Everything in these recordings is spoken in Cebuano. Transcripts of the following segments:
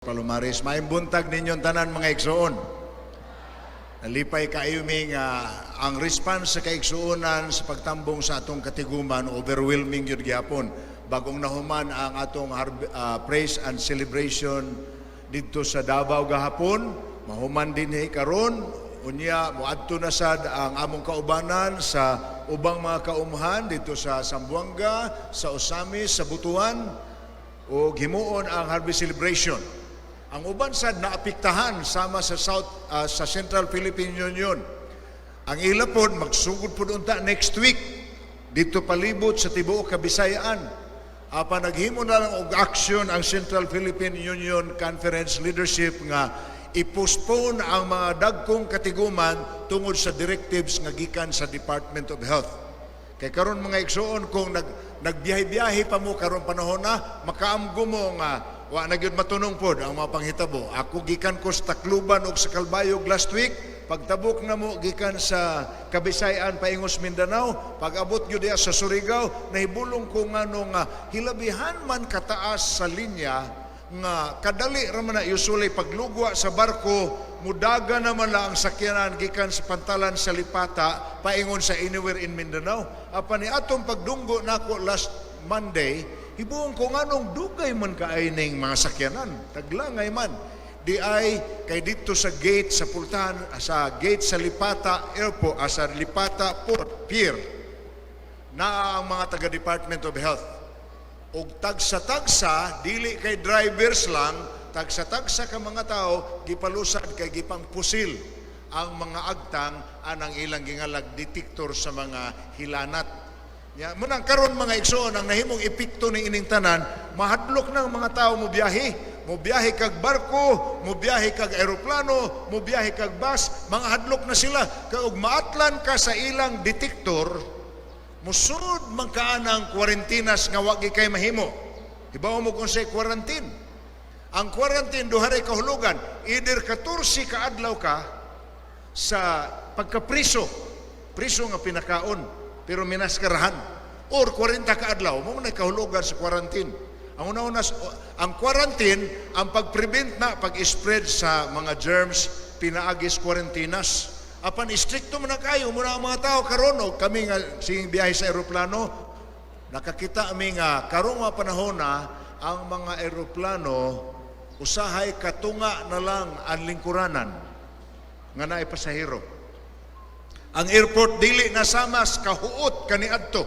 Palomares. Maayong buntag ninyong tanan, mga igsoon. Nalipay kaayo mi nga ang response sa kaigsuonan sa pagtambong sa atong katiguman, overwhelming yun gihapon. Bagong nahuman ang atong praise and celebration didto sa Davao gahapon, mahuman dinhi karon, unya moadto na sad ang among kaubanan sa ubang mga kaumhan didto sa Zamboanga, sa Ozamiz, sa Butuan o himuon ang harvest celebration. Ang uban sad naapektahan sama sa South sa Central Philippine Union. Ang ila pod magsugod pod unta next week didto palibot sa tibuok Kabisayaan. Apan naghimo na lang og action ang Central Philippine Union Conference leadership nga i-postpone ang mga dagkong katiguman tungod sa directives nga gikan sa Department of Health. Kay karon, mga igsoon, kung nagbiyahe-biyahe pa mo karon panahon na, makaamgo mo nga wa na gyud matunong pod ang mga panghitabo. Ako, gikan ko sa Tacloban ug sa Calbayog last week, pagtabok na mo gikan sa Kabisayan paingos Mindanao, pag-abot gyud diya sa Surigao, nahibulong ko ngano nga hilabihan man kataas sa linya nga kadali ra man na usually paglugwa sa barko, mudaga naman lang ang sakyanan gikan sa pantalan sa Lipata paingon sa anywhere in Mindanao. Apan ni atong pagdunggo nako last Monday, hibuong ko nganong dugay man kaay ning mga sakyanan, taglangay man di ay, kay didto sa gate sa pultahan, sa gate sa Lipata Airport, sa Lipata Port Pier, naa ang mga taga Department of Health og tagsa-tagsa, dili kay drivers lang, tagsa-tagsa ka mga tao gipalusad kay gipang pusil ang mga agtang anang ilang gingalag detector sa mga hilanat. Ya, munang karon, mga igsoon, ang nahimong epekto ni ining tanan, mahadlok ng mga tao mo biyahe. Mo biyahe kag barko, mo biyahe kag eroplano, mo biyahe kag bus, mga hadlok na sila. Kay og maatlan ka sa ilang detector, musunod man ka ang kwarentinas nga wa kay mahimo. Hibaw mo kung say quarantine. Ang quarantine, duha ray kahulugan. Either 14 ka adlaw ka sa pagkapriso, priso nga pinakaon, pero minaskarahan. Or 40 ka adlaw, mao man kahulugan sa quarantine. Ang una-una, ang quarantine, ang pag-prevent na pag-spread sa mga germs, pinaagis kwarentinas. Apan istrikto man na kayo, muna ang mga tao karon og kami nga sige biyahe sa eroplano, nakakita mi nga karong mga panahon na ang mga eroplano usahay katunga na lang ang lingkuranan nga naay pasahero. Ang airport dili na samas kahuot kaniadto.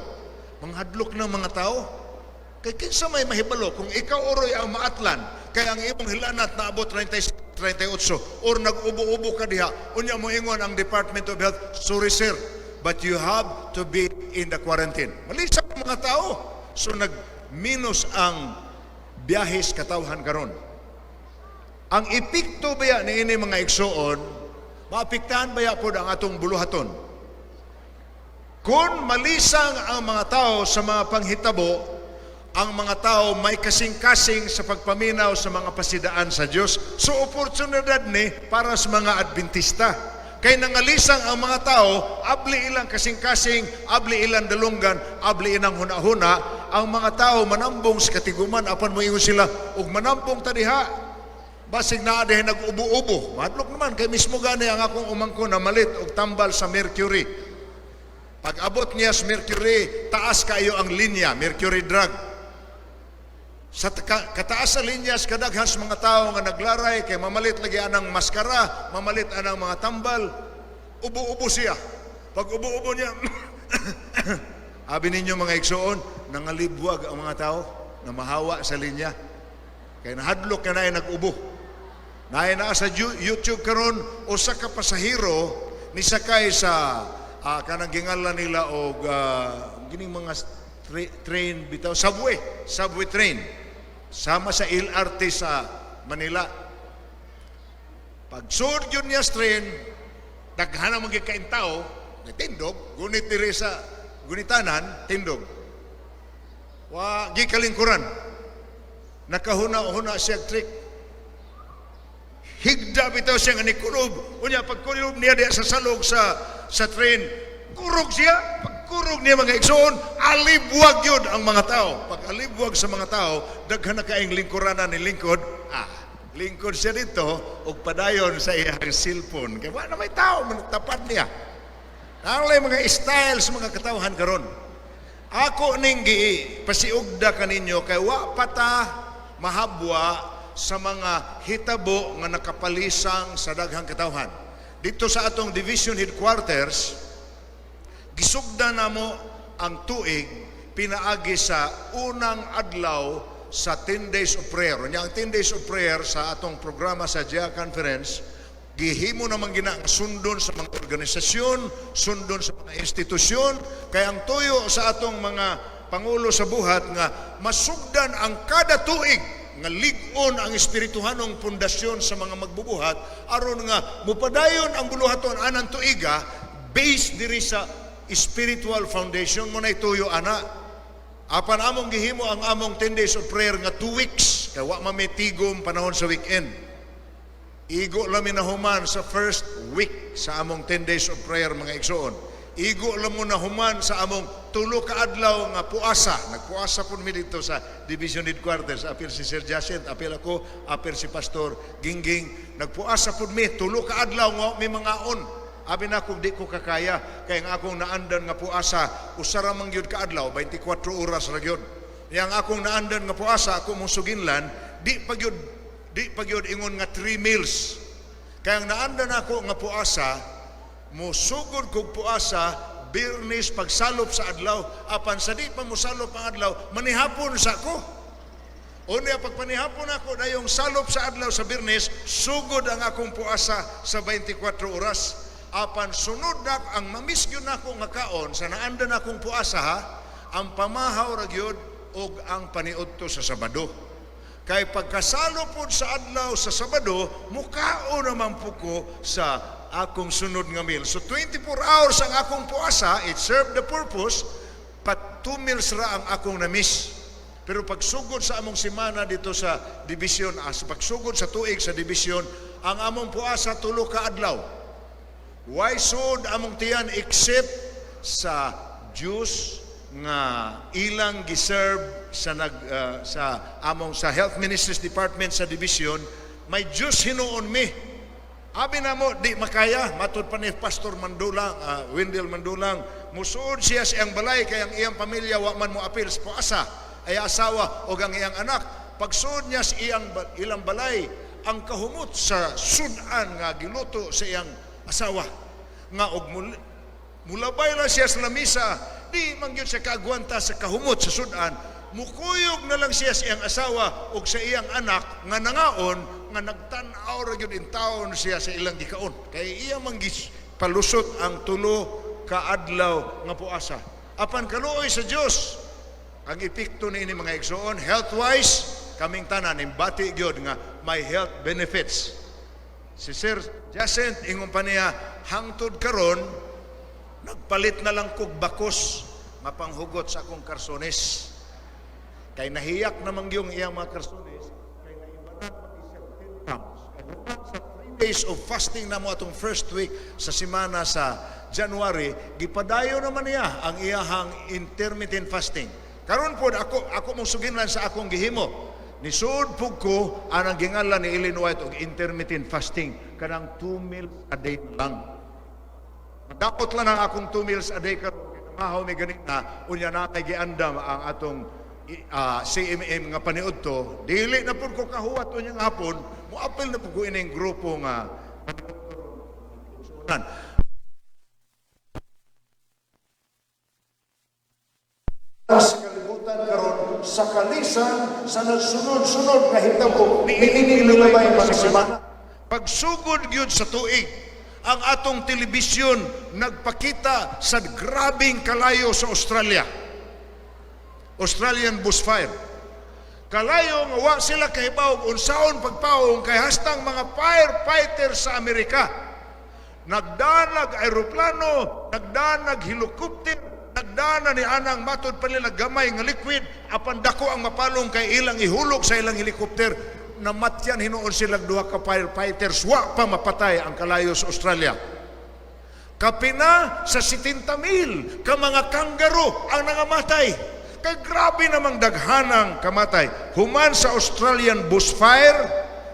Manghadlok ng mga tao. Kay kinsa may mahibalo kung ikaw oroy ang maatlan kay ang imong hilanat naabot 36, 38 or nag-ubo-ubo ka diha, unya mo ingon ang Department of Health, "Sorry sir, but you have to be in the quarantine." Malisa ang mga tao. So nag minus ang biyahis katawhan karon. Ang epekto baya ni ini, mga igsoon, maapektahan baya pod ang atong buluhaton. Kung malisang ang mga tao sa mga panghitabo, ang mga tao may kasing-kasing sa pagpaminaw sa mga pasidaan sa Dios. So oportunidad ni para sa mga Adventista. Kay nangalisang ang mga tao, abli ilang kasing-kasing, abli ilang dalunggan, abli ilang huna-huna, ang mga tao manambong sa katiguman, apan moingon sila, ug manambong ta diha, basig naa diha nag-ubo-ubo. Mahadlok naman, kay mismo gani ang akong umangkon namalit og tambal sa mercury. Pag abot niya sa mercury, taas kayo ang linya, mercury drug. Sa kataas sa linyas, kadaghan sa mga tao nga naglaray, kay mamalit lagi anang maskara, mamalit anang mga tambal, ubo-ubo siya. Pag ubo-ubo niya, abi ninyo, mga igsoon, nangalibwag ang mga tao na mahawa sa linya. Kay nahadlok ka na ay nag-ubo. Naay naa sa YouTube karon, usa ka pasahero nisakay sa kanang gingalan nila og gining mga train bitaw, subway, subway train. Sama sa LRT sa Manila. Pag sud yun niya sa train, daghan ang mga tao, tindog, gunit diri sa gunitanan, tindog. Wa gikalingkuran. Nakahuna-huna siya trick. Higda bitaw siya nga nikulob. Unya pagkulob niya diya sa salog sa train, kurog siya. Pagkurog niya, mga igsoon, alibwag yun ang mga tao. Pag alibwag sa mga tao, daghan na kaing lingkuranan ni lingkod, Lingkod siya dito ug padayon sa iyang cellphone. Kay wa na may tao tapad niya. Ang mga styles mga katawhan karon. Ako ning gi pasiugda kaninyo kay wa pa ta mahabwa sa mga hitabo nga nakapalisang sa daghang katawhan. Dito sa atong division headquarters, gisugda namo ang tuig pinaagi sa unang adlaw sa 10 days of prayer. Unya ang 10 days of prayer sa atong programa sa GIA Conference, gihimo naman gina ang sundon sa mga organisasyon, sundon sa mga institusyon, kay ang tuyo sa atong mga pangulo sa buhat nga masugdan ang kada tuig nga lig-on ang espirituhanong pundasyon sa mga magbubuhat aron nga mupadayon ang buluhaton anang tuiga based diri sa spiritual foundation mo na tuyo ana. Apan among gihimo ang among 10 days of prayer nga 2 weeks kay wa man may tigom panahon sa weekend. Igo lang mi nahuman sa first week sa among 10 days of prayer, mga igsoon. Igo lang mo nahuman sa among 3 ka adlaw nga puasa. Nagpuasa po mi dito sa Division Headquarters. Apil si Sir Jacint, apil ako, apil si Pastor Gingging. Nagpuasa po mi 3 ka adlaw nga may mga on. Abi na kung di ko kakaya, kay ang akong naandan nga puasa, usa ra man gyud ka adlaw, 24 oras ra gyud. Yang akong naandan nga puasa, ako mong suginlan, di pa gyud ingon nga 3 meals. Kaya ang naandan ako nga puasa, musugod kog puasa Biyernes pagsalop sa adlaw, apan sa di pa musalop ang adlaw, manihapon sa ko. Unya pag panihapon ako dayong salop sa adlaw sa Biyernes, sugod ang akong puasa sa 24 oras. Apan sunod na ang mamiss gyud nako nga kaon sa naandan akong puasa ha, ang pamahaw ra gyud og ang paniudto sa Sabado. Kay pagkasalo pod sa adlaw sa Sabado, mukaon naman po ko sa akong sunod nga meal. So 24 hours ang akong puasa, it served the purpose, but 2 meals ra ang akong na-miss. Pero pagsugod sa among semana dito sa division, as pagsugod sa tuig sa division, ang among puasa 3 ka adlaw. Way sud among tiyan except sa juice nga ilang giserve sa nag sa among sa Health Ministries Department sa division, may juice hinuon mi. Abi na mo di makaya, matud pa ni Pastor Mandulang, Wendell Mandulang, musuod siya sa iyang balay kay ang iyang pamilya wa man mo apil sa puasa, ay asawa o ang iyang anak. Pagsuod niya sa ilang balay, ang kahumot sa sudan nga giluto sa iyang asawa nga og mulabay lang siya sa lamisa, di man gyud siya kaagwanta sa kahumot sa sudan. Mukuyog na lang siya sa iyang asawa ug sa iyang anak nga nangaon, nga nagtan-aw ra gyud intawon siya sa ilang gikaon kay iya man palusot ang 3 ka adlaw nga puasa. Apan kaluoy sa Dios, ang epekto niini, mga igsoon, health-wise, kaming tanan bati gyud nga may health benefits. Si Sir Jacint, ingon pa niya, hangtod karon nagpalit na lang kog bakos nga panghugot sa akong karsones. Kay nahiyak namang yung iyang mga karsones, kay naibanan pati siya 10 pounds. Kay human sa 3 days of fasting na mo atong first week sa simana sa January, gipadayo naman niya ang iyahang intermittent fasting. Karon pod ako mong suginlan sa akong gihimo. Nisuod pug ko anang gingalan ni Ellen White og intermittent fasting, kanang 2 meals a day lang. Madakot lang ang akong 2 meals a day karon kay namahaw mi ganina, unya na kay giandam ang atong CMM nga paniudto. Dili na pud ko kahuwat unyang hapon, moapil na pud ko ining grupo nga paniudto. Sa kalibutan karon sa kalisan sa nagsunod-sunod nga hitabo niini ilabay mga semana. Pagsugod gyud sa tuig, ang atong telebisyon nagpakita sa grabing kalayo sa Australia. Australian bushfire. Kalayo nga wa sila kahibaw unsaon pagpaong kay hastang mga firefighters sa Amerika nagdanag aeroplano, nagdanag helicopter, nagdana ni anang matod pa nila gamay nga liquid apan dako ang mapalong kay ilang ihulog sa ilang helicopter. Namatyan hinuon sila duha ka firefighters, wa pa mapatay ang kalayo sa Australia. Kapina sa 70 mil ka mga kanggaro ang nangamatay. Kay grabe namang daghanang kamatay. Human sa Australian bushfire,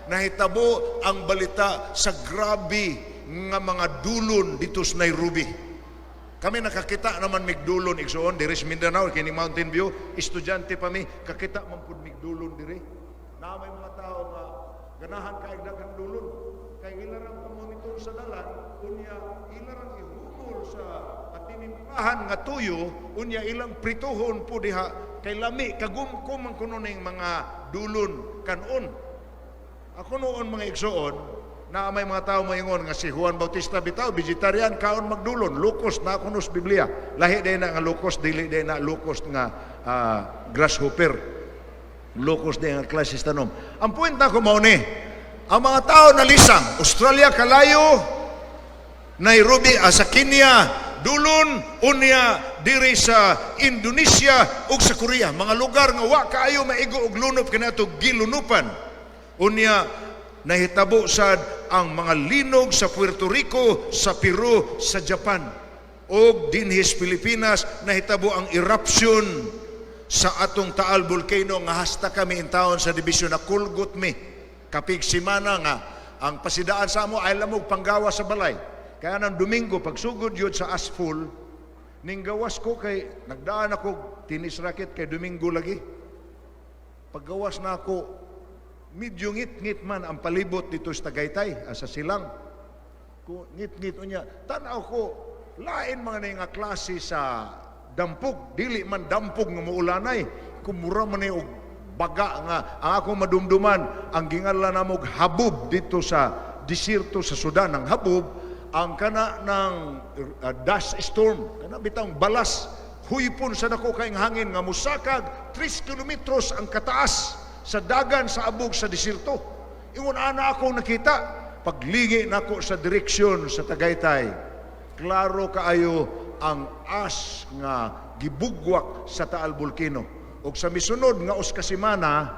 Nahitabo ang balita sa grabe nga mga dulon dito sa Nairobi. Kami nakakita naman mig dulon, igsuon, diri sa Mindanao kini Mountain View, estudyante pa mi, kakita man pud mig dulon diri. Na may mga tao nga ganahan kay daghang dulon kay ila rang pamonitor sa dalan, unya ila rang ihumol sa atinimplahan nga tuyo, unya ilang prituhon po diha kay lami kagumkom ang kuno ning mga dulon kanon. Ako noon, mga igsuon, na may mga tao moingon nga si Juan Bautista bitaw vegetarian, kaon magdulon, locust na kuno sa Biblia. Lahi day na nga locust, dili day na locust nga grasshopper. Locust day nga klase sa tanom. Ang puwenta ko mao ni, ang mga tao nalisang, Australia kalayo, Nairobi sa Kenya, dulon, unya diri sa Indonesia ug sa Korea, mga lugar nga wa kaayo maigo og lunop kanato gilunupan. Unya nahitabo sad ang mga linog sa Puerto Rico, sa Peru, sa Japan. Og dinhi sa Pilipinas nahitabo ang eruption sa atong Taal Volcano nga hasta kami in town sa division na kulgot mi. Kapig simana nga ang pasidaan sa amo ay lamog panggawa sa balay. Kaya ng Domingo pagsugod yun sa ash fall, ning gawas ko kay nagdaan ako tennis racket kay Domingo lagi. Paggawas na ako, medyo ngit-ngit man ang palibot dito sa Tagaytay, sa Silang. Ko ngit-ngit unya, tan-aw ko lain mga na nga klase sa dampog, dili man dampog nga muulanay, kumura man ni og baga nga ang akong madumduman ang ginganlan namo og haboob dito sa desierto sa Sudan. Ang haboob ang kana ng dust storm, kana bitang balas, huypon sa dako kayong hangin nga musakag 3 kilometros ang kataas sa dagan sa abog sa desierto. Ingon ana ako nakita paglingi nako sa direksyon sa Tagaytay. Klaro kaayo ang ash nga gibugwak sa Taal Volcano. Ug sa misunod nga us ka semana,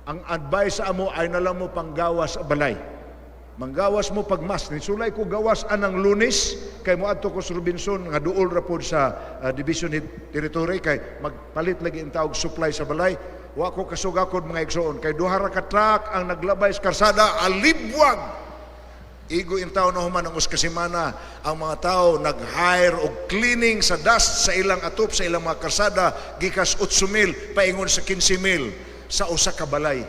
ang advice sa amo ay nalang mo panggawas sa balay. Manggawas mo pagmas. Nisulay ko gawas anang Lunes kay moadto ko sa Robinson nga duol ra pod sa division head territory kay magpalit lagi ang tawag supply sa balay. Wa ko kasugakod, mga igsoon, kay duha ra ka truck ang naglabay sa karsada, alibwag. Igo in taon na human ang us ka semana, ang mga tao nag-hire og cleaning sa dust sa ilang atop sa ilang mga karsada gikas 8 mil paingon sa 15 mil sa usa ka balay.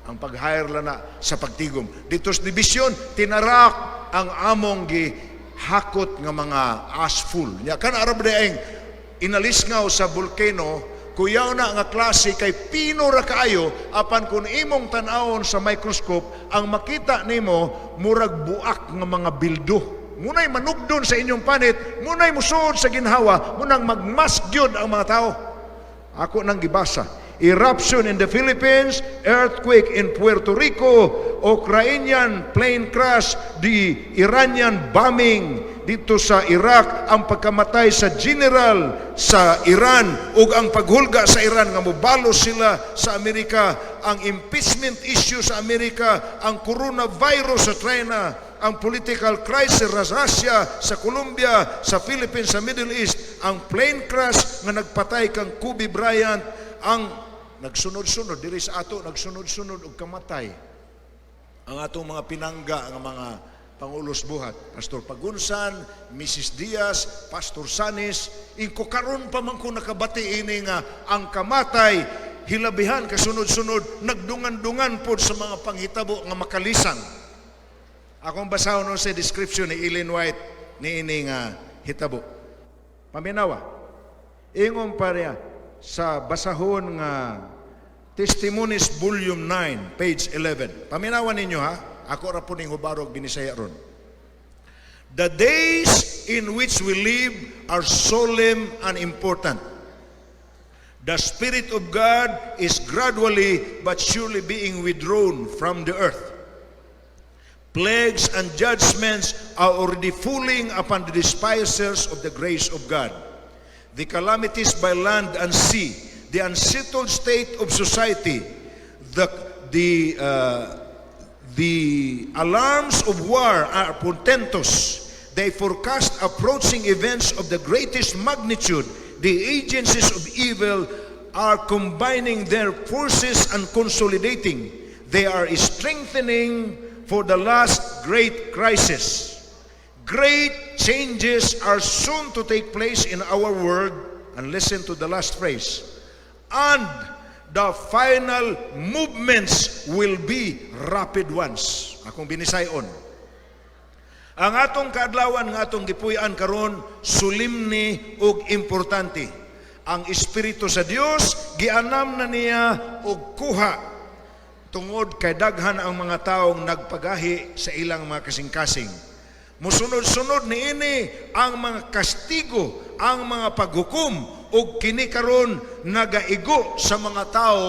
Ang pag-hire lana sa pagtigom. Dito sa division, tinarak ang among gihakot nga mga ash fall. Nya kana arab ang inalisngaw sa volcano, kuyaw na nga klase kay pino ra kaayo, apan kung imong tan-awon sa microscope, ang makita nimo murag buak nga mga bildo. Munay manugdon sa inyong panit, munay musuod sa ginhawa, munang magmask gyud ang mga tao. Ako nang gibasa. Eruption in the Philippines, earthquake in Puerto Rico, Ukrainian plane crash, the Iranian bombing dito sa Iraq, ang pagkamatay sa general sa Iran ug ang paghulga sa Iran nga mobalo sila sa Amerika, ang impeachment issue sa Amerika, ang coronavirus sa China, ang political crisis sa Russia, sa Colombia, sa Philippines, sa Middle East, ang plane crash nga nagpatay kang Kobe Bryant, ang nagsunod-sunod diri sa ato, nagsunod-sunod og kamatay ang atong mga pinangga nga mga pangulos buhat. Pastor Pagunsan, Mrs. Diaz, Pastor Sanis, ingko karon pa man ko nakabati ini nga ang kamatay hilabihan kasunod-sunod, nagdungan-dungan pod sa mga panghitabo nga makalisang. Akong basahon nun sa description ni Ellen White ni ini nga hitabo. Paminawa. Ingon pa niya sa basahon nga Testimonies Volume 9, page 11. Paminawa ninyo ha. Ako ra po ning hubarog Binisaya ron. The days in which we live are solemn and important. The Spirit of God is gradually but surely being withdrawn from the earth. Plagues and judgments are already falling upon the despisers of the grace of God. The calamities by land and sea, the unsettled state of society, the alarms of war are portentous. They forecast approaching events of the greatest magnitude. The agencies of evil are combining their forces and consolidating. They are strengthening for the last great crisis. Great changes are soon to take place in our world." And listen to the last phrase. "And the final movements will be rapid ones." Akong binisayon. Ang atong kaadlawan nga atong gipuy-an karon, solemne ug importante. Ang Espiritu sa Dios gianam na niya og kuha tungod kay daghan ang mga taong nagpagahi sa ilang mga kasing-kasing. Musunod-sunod niini ang mga kastigo, ang mga paghukom, ug kini karon nagaigo sa mga tao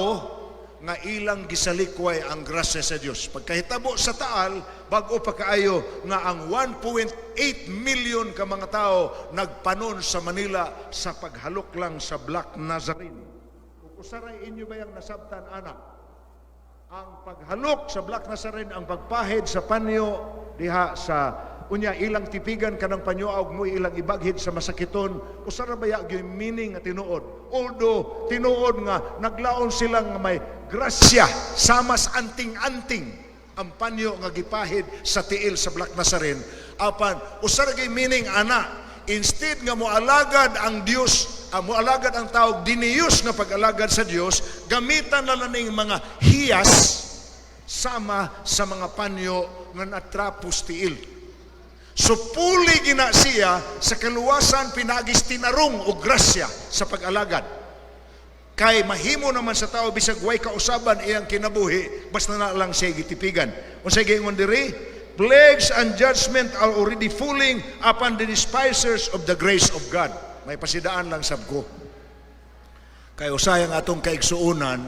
nga ilang gisalikway ang grasya sa Dios. Pagkahitabo sa Taal, bag-o pa kaayo nga ang 1.8 million ka mga tao nagpanon sa Manila sa paghalok lang sa Black Nazarene. Ug usaray inyo bayang nasabtan ana? Ang paghalok sa Black Nazarene, ang pagpahid sa panyo diha sa unya ilang tipigan kanang panyo og mo ilang ibaghid sa masakiton, usa ra baya gyud meaning nga tinuod? Although tinuod nga naglaon sila nga may grasya sama sa anting-anting ang panyo nga gipahid sa tiil sa Black Nazarene, apan usa ra gyud meaning ana? Instead nga moalagad ang Dios, moalagad ang tao diniyos nga pag-alagad sa Dios, gamitan na lang ning mga hiyas sama sa mga panyo nga natrapos tiil. So puli gina siya sa kaluwasan pinaagis tinarong o grasya sa pag-alagad. Kay mahimo naman sa tao bisag way kausaban iyang kinabuhi, basta na lang siya gitipigan. Unsay giingon diri? "Plagues and judgment are already falling upon the despisers of the grace of God." May pasidaan lang sab ko. Kay usahay ang atong kaigsuonan,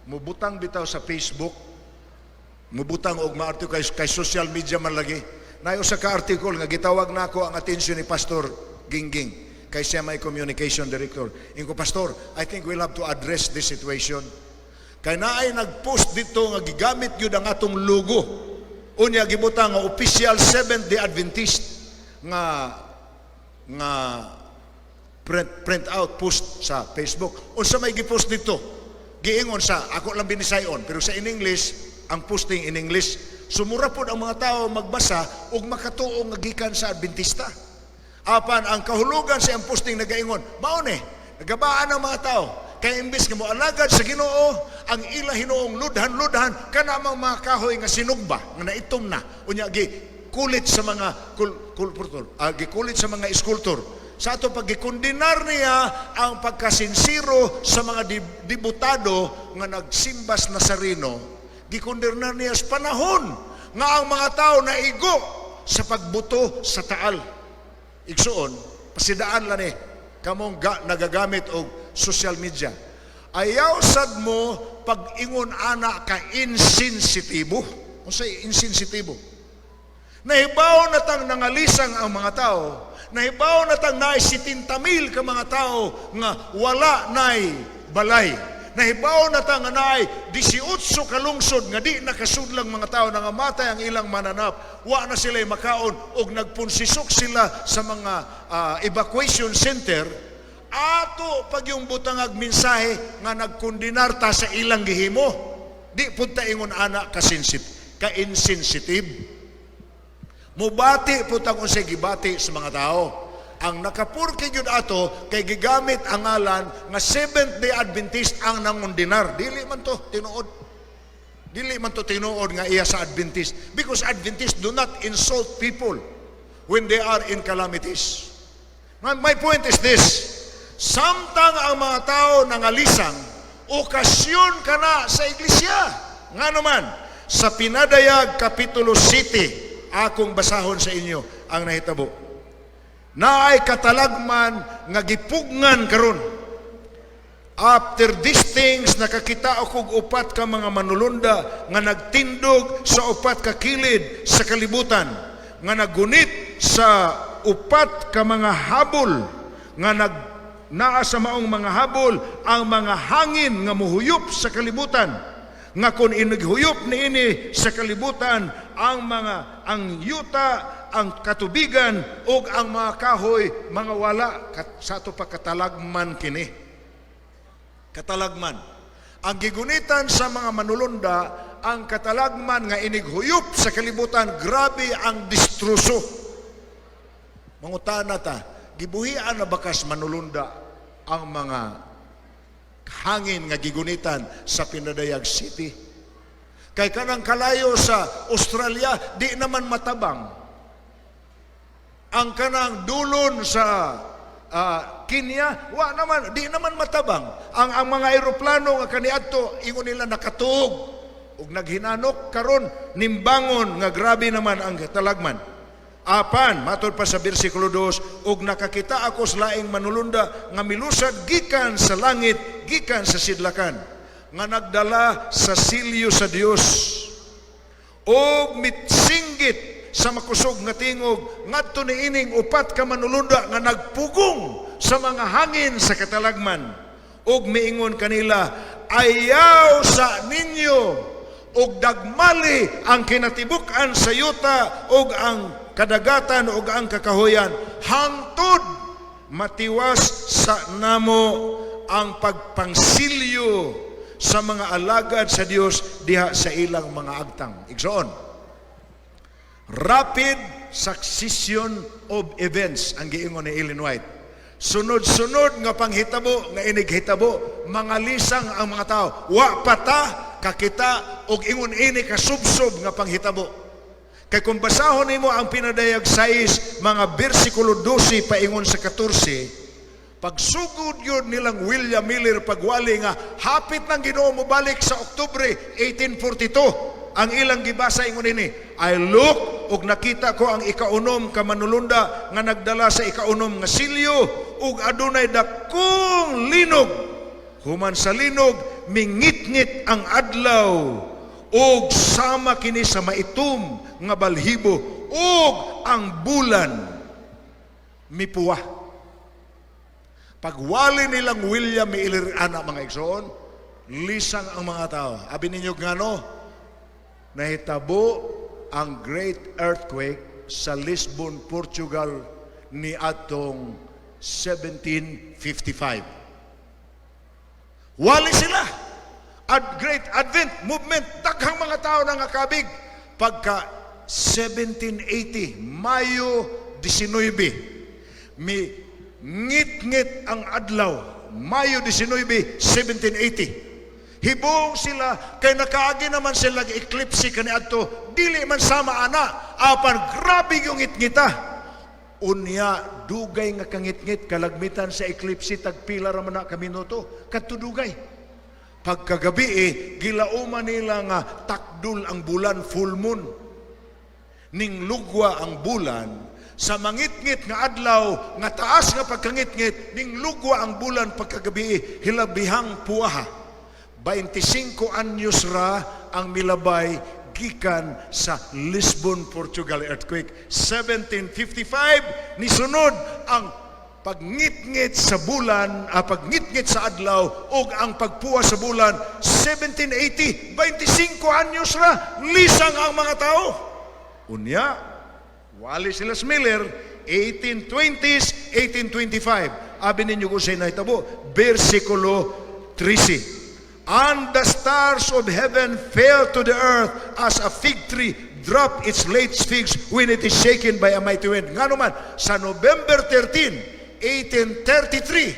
mubutang bitaw sa Facebook, mubutang og maarto kay social media man lagi. Naay usa ka article nga gitawag nako ang atensyon ni Pastor Gingging kay siya may communication director. Ingon ko, "Pastor, I think we'll have to address this situation." Kay naay nag-post dito nga gigamit gyud ang atong logo. Unya gibutang nga official Seventh Day Adventist nga print out post sa Facebook. Unsa may gipost dito? Giingon sa ako lang binisayon, pero sa in English ang posting, in English. Sumura pod ang mga tao magbasa ug makatuo nga gikan sa Adventista. Apan ang kahulugan sa iyang posting nagaingon, mao ni, nagabaan ang mga tao. Kay imbes nga moalagad sa Ginoo, ang ila hinuong ludhan-ludhan kana mang mga kahoy nga sinugba, nga naitom na. Unya gi kulit sa mga kulpurtor, gikulit sa mga eskultor. Sa ato paggikondenar niya ang pagkasinsiro sa mga dibutado nga nagsimbas Nazareno, gikondenar niya sa panahon nga ang mga tao naigo sa pagbuto sa Taal. Igsuon, pasidaan lang ni kamong nagagamit og social media. Ayaw sad mo pag-ingon ana ka insensitibo. Unsay insensitibo? Nahibaw na tang nangalisang ang mga tao. Nahibaw na tang naay 70 mil ka mga tao nga wala nay balay. Nahibaw na ta nga naay 18 ka lungsod nga di nakasudlang mga tao, nangamatay ang ilang mananap. Wa na sila makaon og nagpunsisok sila sa mga evacuation center. Ato pag yung butangag mensahe nga nagkondenar ta sa ilang gihimo. Di pud ta ingon ana ka insensitive. Mubati po tang unsay gibati sa mga tao. Ang nakapurki gyud ato kay gigamit ang ngalan nga Seventh Day Adventist ang nangundinar. Dili man to tinuod. Dili man to tinuod nga iya sa Adventist, because Adventists do not insult people when they are in calamities. My point is this. Samtang ang mga tao nangalisang, okasyon ka na sa iglesia. Nga naman, sa Pinadayag Kapitulo 7, akong basahon sa inyo ang nahitabo. Naay katalagman nga gipugngan karon. "After these things, nakakita ako og upat ka mga manulunda nga nagtindog sa upat ka kilid sa kalibutan, nga naggunit sa upat ka mga habol, nga nag naa sa maong mga habol ang mga hangin nga muhuyop sa kalibutan, nga kung inighuyop niini sa kalibutan, ang mga ang yuta, ang katubigan ug ang mga kahoy mga wala." Sa ato pa katalagman kini, katalagman. Ang gigunitan sa mga manulunda Ang katalagman nga inighuyop sa kalibutan, grabe ang distroso. Mangutana ta, gibuhian na bakas manulunda ang mga hangin nga gigunitan sa Pinadayag City? Kay kanang kalayo sa Australia, di naman matabang. Ang kanang dulon sa Kenya, wa naman, di naman matabang. Ang mga eroplano nga kaniadto, ingon nila nakatuog ug naghinanok. Karon nimbangon nga grabe naman ang talagman. Apan, matod pa sa bersikulo 2, "Ug nakakita ako sa laing manulunda nga milusad gikan sa langit, gikan sa sidlakan, nga nagdala sa silyo sa Dios. Og mitsinggit sa makusog nga tingog ngadto niining upat ka manulunda nga nagpugong sa mga hangin sa katalagman. Ug miingon kanila, 'Ayaw sa ninyo ug dagmali ang kinatibuk-an sa yuta ug ang kadagatan ug ang kakahuyan hangtod matiwas sa namo ang pagpangsilyo sa mga alagad sa Dios diha sa ilang mga agtang.'" Igsoon, rapid succession of events ang giingon ni Ellen White. Sunod-sunod nga panghitabo nga inighitabo, mga lisang ang mga tao. Wa pa ta kakita og ingon ini kasubsob nga panghitabo. Kay kung basahon nimo ang Pinadayag 6, mga bersikulo 12 paingon sa 14, pagsugod yun nilang William Miller pagwali nga hapit ng Ginoo mobalik sa Oktubre 1842, ang ilang gibasa ingon ini, "I look ug nakita ko ang ikaunom ka manulunda nga nagdala sa ikaunom nga silyo, ug adunay dakong linog. Human sa linog, mingitngit ang adlaw ug sama kini sa maitom nga balhibo, ug ang bulan mipuwa." Pagwali nilang William Miller ana, mga igsoon, lisang ang mga tao. Abi ninyo ngano? Nahitabo ang great earthquake sa Lisbon, Portugal ni atong 1755. Wali sila. At Great Advent Movement, daghang mga tao na ngakabig. Pagka 1780, Mayo 19, mi ngit-ngit ang adlaw. Mayo 19, 1780. Hibong sila kay nakaagi naman sila eclipse kaniadto, dili man sama ana, apan grabe yung ngit-ngita. Unya dugay nga kangitngit, kalagmitan sa eclipse tagpila ra man na ka minuto, kadto dugay. Pagkagabi eh, gilauman nila nga takdol ang bulan, full moon. Ning lugwa ang bulan sa mangitngit nga adlaw nga taas nga pagkangitngit, ning lugwa ang bulan pagkagabi eh, hilabihang puwaha. 25 anyos ra ang milabay gikan sa Lisbon, Portugal earthquake 1755, nisunod ang pagngitngit sa bulan, pagngitngit sa adlaw ug ang pagpuwa sa bulan 1780, 25 anyos ra, lisang ang mga tao. Unya, wali sila sa Miller 1820s, 1825. Abi ninyo kung sa'yo nahitabo, versikulo 13. "And the stars of heaven fell to the earth as a fig tree drop its late figs when it is shaken by a mighty wind." Nga naman, sa November 13, 1833,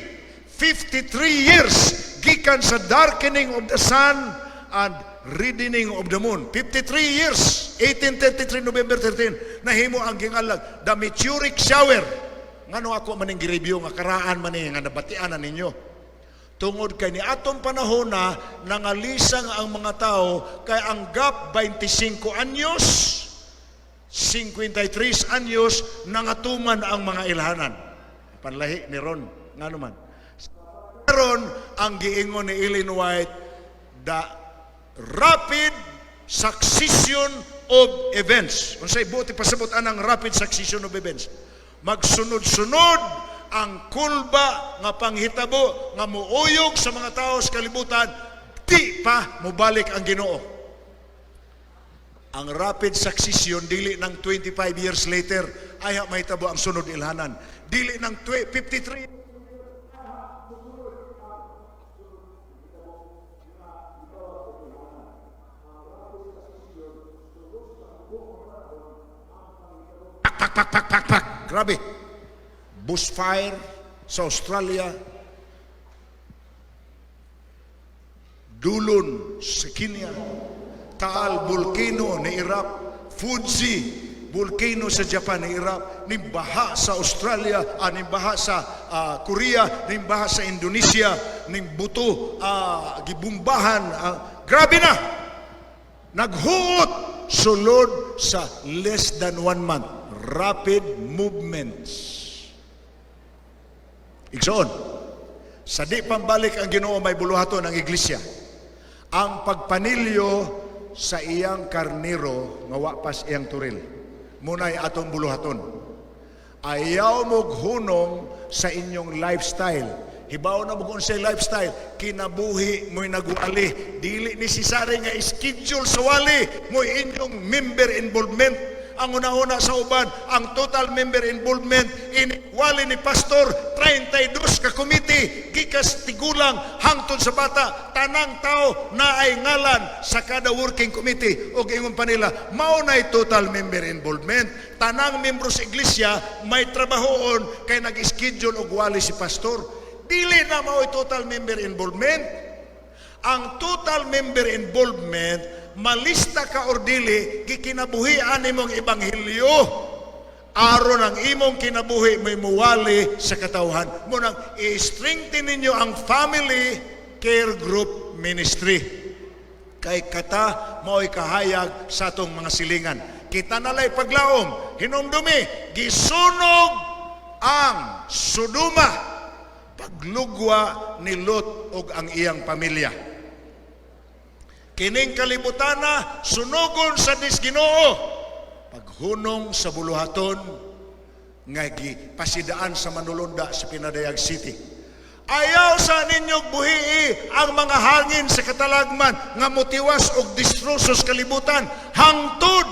53 years gikan sa darkening of the sun and reddening of the moon. 53 years, 1833, November 13, nahimo ang gingalag, the meteoric shower. Ngano ako maning gi-review nga karaan man ni nga nabatian na ninyo? Tungod kay ni atong panahon na nangalisang ang mga tao kay ang gap 25 anyos, 53 anyos nangatuman ang mga ilhanan. Panlahi ni Ron, ngano man. Ron ang giingon ni Ellen White, the rapid succession of events. Unsay buot ipasabot anang rapid succession of events? Magsunod-sunod ang kulba nga panghitabo nga muuyog sa mga tao sa kalibutan, di pa mobalik ang Ginoo. Ang rapid succession, dili ng 25 years later ay mahitabo ang sunod ilhanan. Dili ng 53 Pak, pak, pak, pak, pak. Grabe. Bushfire sa Australia. Dulon sa Kenya. Taal volcano ni erupt. Fuji volcano sa Japan ni erupt. Ning baha sa Australia, ning baha sa Korea, ning baha sa Indonesia, ning buto, gibumbahan. Grabe na. Naghuot sulod sa less than one month. Rapid movements. Igsoon, sa di pambalik ang Ginoo, may buluhaton ang iglesia. Ang pagpanilyo sa iyang karnero nga wa pas iyang turil. Muna'y atong buluhaton. Ayaw mo hunong sa inyong lifestyle. Hibaw na mo kung unsay lifestyle, kinabuhi mo'y nagwali. Dili necessary nga schedule sa wali mo'y inyong member involvement. Ang una-una sa uban, ang total member involvement, wali ni pastor, 32 ka committee, gikas tigulang, hangtod sa bata, tanang tao na ay ngalan sa kada working committee. O ingon pa nila, mao na'y total member involvement. Tanang membro sa iglesia, may trabahoon kay nag-schedule og wali si pastor. Dili na mao'y total member involvement. Ang total member involvement, malista ka or dili, gikinabuhian nimong ebanghelyo. Aron ang imong kinabuhi may muwali sa katawhan. Munang i-strengthen ninyo ang family care group ministry. Kay kata mao'y kahayag sa atong mga silingan. Kita nalay paglaom, hinumdumi, gisunog ang Sodoma paglugwa ni Lot og ang iyang pamilya. Kining kalibutana sunugon sa dis Ginoo paghunong sa buluhaton nga gipasidaan sa Manulunda sa Pinadayag City. Ayaw sa ninyong buhii ang mga hangin sa katalagman nga motiwas og destrosos kalibutan hangtod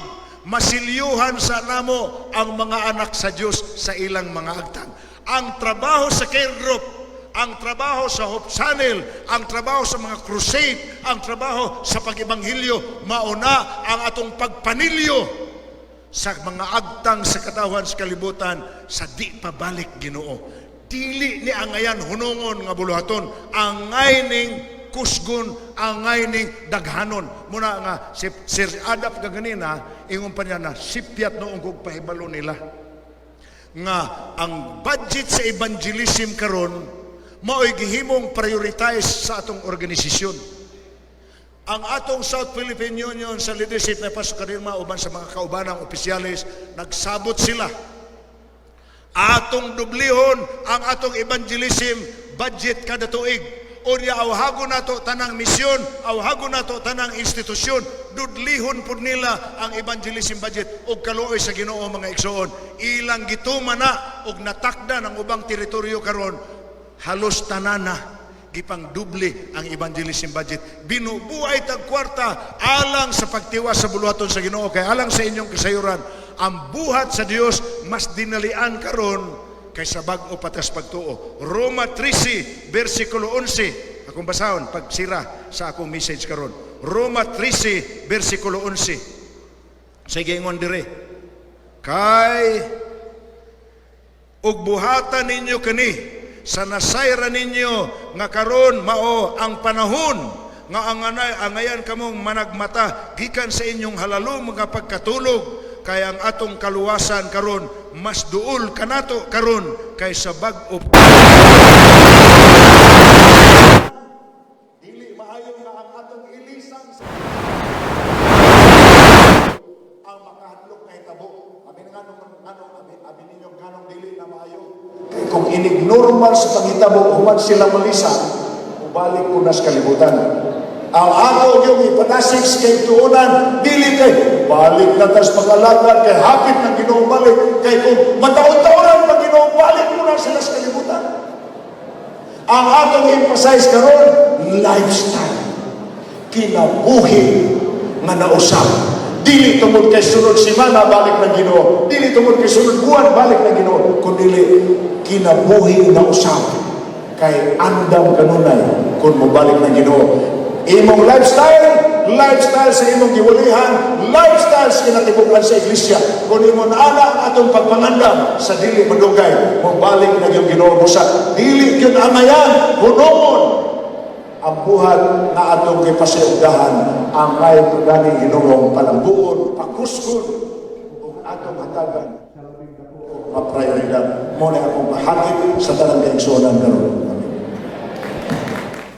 masilyuhan sa namo ang mga anak sa Dios sa ilang mga agtang. Ang trabaho sa care group, ang trabaho sa Hope Channel, ang trabaho sa mga crusade, ang trabaho sa pag-ebanghelyo, mauna ang atong pagpanilyo sa mga agtang sa katawhan sa kalibutan sa di pabalik Ginoo. Dili ni angayan hunungon nga buluhaton, angay ning kusgon, angay ning daghanon. Muna nga si Sir Adap kaganina, ingon pa niya na sipyat noong kog pahibalo nila nga ang budget sa evangelism karon mao'y gihimong prioritize sa atong organisasyon. Ang atong South Philippine Union sa leadership na Pastor Karirma uban sa mga kaubanang opisyales, nagsabot sila. Atong dublihon ang atong evangelism budget kada tuig. Unya awhagon nato tanang misyon, awhagon nato tanang institusyon, dudlihon pud nila ang evangelism budget ug kaluoy sa Ginoo, mga igsoon. Ilang gituman na ug natakda ng ubang teritoryo karon, halos tanana gipang duble ang evangelism budget. Binubuay tag kwarta alang sa pagtiwas sa buluhaton sa Ginoo, kay alang sa inyong kasayuran, ang buhat sa Dios mas dinalian karon kaysa bag-o patas pagtuo. Roma 13 versikulo 11. Akong basahon pagsira sa akong message karon. Roma 13 versikulo 11. Sige, ingon dire. Kay ug buhatan ninyo kani sa nasayran ninyo nga karon mao ang panahon nga anganay angayan kamong managmata gikan sa inyong halalom nga pagkatulog, kay ang atong kaluwasan karon mas duol kanato karon kaysa bag-o. Dili maayo nga ang atong ilisan sa ang makahadlok nga hitabo. Abi nganong nganong abi, abi ninyo nganong dili na maayo? Kay kung inig normal sa panghitabo human sila malisan, ubalik ko na sa kalibutan. Ang ato yung ipanasig sa kaigtuonan, dili kay balik na tas pag-alagad kay hapit ng Ginoo balik, kay kung mataon-taonan pag Ginoo balik mo na sila sa kalibutan. Ang atong emphasize karon, lifestyle. Kinabuhi nga nausap. Dili tungod kay sunod simana balik ng Ginoo. Dili tungod kay sunod buwan balik ng Ginoo, kundi kinabuhi na usap. Kay andam kanunay kung mobalik ng Ginoo. Imong lifestyle Lifestyle sa imong giwalihan, lifestyle sa kinatibukan sa iglesia. Kung ingon ana ang atong pagpangandam, sa dili madugay, mobalik na yung Ginoo busa. Dili gyud angayan, hunongon ang buhat na atong gipasiugdahan, angay gani Ginoong palambuon, pakuskon ug atong hatagan sa labing dako nga prioridad. Mao na akong pahakit sa tanang kaigsuonan karon.